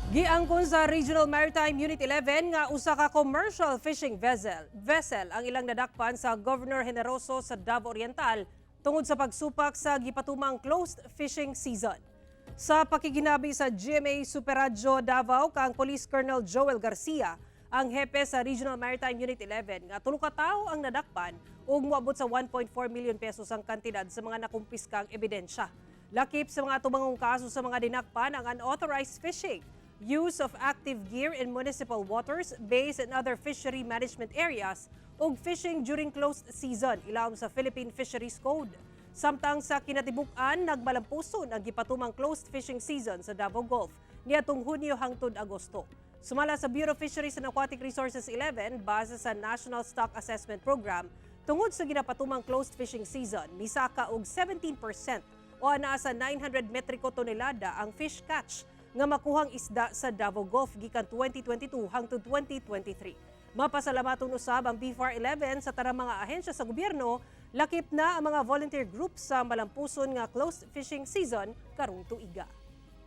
Giangkon sa Regional Maritime Unit 11 nga usa ka commercial fishing vessel ang ilang nadakpan sa Governor Generoso sa Davao Oriental tungod sa pagsupak sa gipatumang closed fishing season. Sa pakiginabi sa GMA Super Radyo Davao kang Police Colonel Joel Garcia, ang hepe sa Regional Maritime Unit 11, nga tulo ka tawo ang nadakpan ug moabot sa 1.4 million pesos ang kantidad sa mga nakumpiskang ebidensya. Lakip sa mga tubangong kaso sa mga dinakpan ang unauthorized fishing, use of active gear in municipal waters, bays and other fishery management areas, ug fishing during closed season ilawom sa Philippine Fisheries Code. Samtang sa kinatibuk-an, nagmalampuson ang gipatumang closed fishing season sa Davao Gulf niadtong Hunyo hangtod Agosto. Sumala sa Bureau of Fisheries and Aquatic Resources 11, base sa National Stock Assessment Program, tungod sa ginapatumang closed fishing season, misaka og 17% o naa sa 900 metriko tonelada ang fish catch nga makuhang isda sa Davao Gulf gikan 2022 hangtod 2023. Mapasalamaton usab ang BFAR 11 sa tanang mga ahensya sa gobyerno, lakip na ang mga volunteer groups sa malampuson nga closed fishing season karong tuiga.